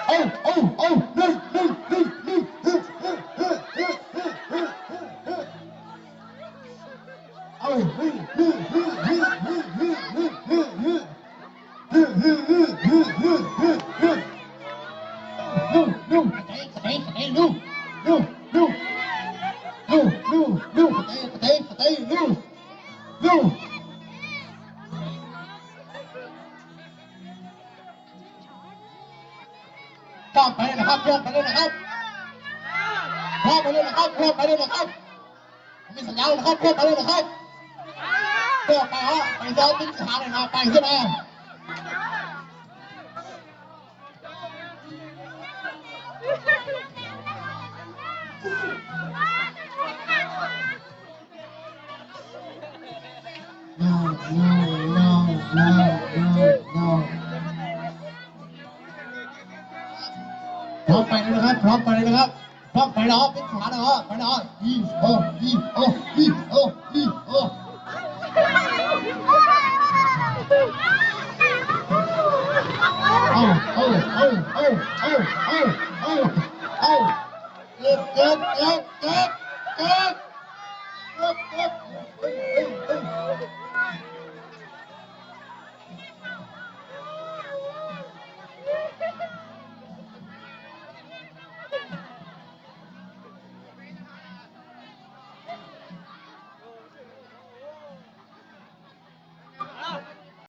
Au, au, au, lwj, lwj, lwj, lwj. Au, lwj, lwj, lwj, lwj, lwj, lwj, lwj, lwj. Lwj, lwj, lwj, lwj, lwj, lwj, lwj. Lwj, lwj, lwj, lwj, lwj, lwj. Lwj, lwj, lwj. Lwj, lwj, lwj, qhov tes, qhov tes, qhov tes, lwj. Lwj. พร้อมไปเลยนะครับ พร้อมไปเลยนะครับ พร้อมไปเลยนะครับ พร้อมไปเลยนะครับ ผมมีสัญญาณแล้วนะครับ พร้อมไปเลยนะครับ พร้อมไปครับ ไปซ้อมปิ้งขาหน่อยนะ ไปขึ้นมา No, no, no, no, no. พร้อมไปเลยนะครับ พร้อมไปเลยนะครับ พร้อมไปแล้ว ปิ้งขาหน่อย ไปแล้ว อีโอ อีโอ อีโอ อีโอ เอา เอา เอา เอา เอา เอา เอา เอา เก็บ เก็บ เก็บ เก็บ เก็บ เก็บ เก็บ เก็บ เก็บ เก็บ เก็บ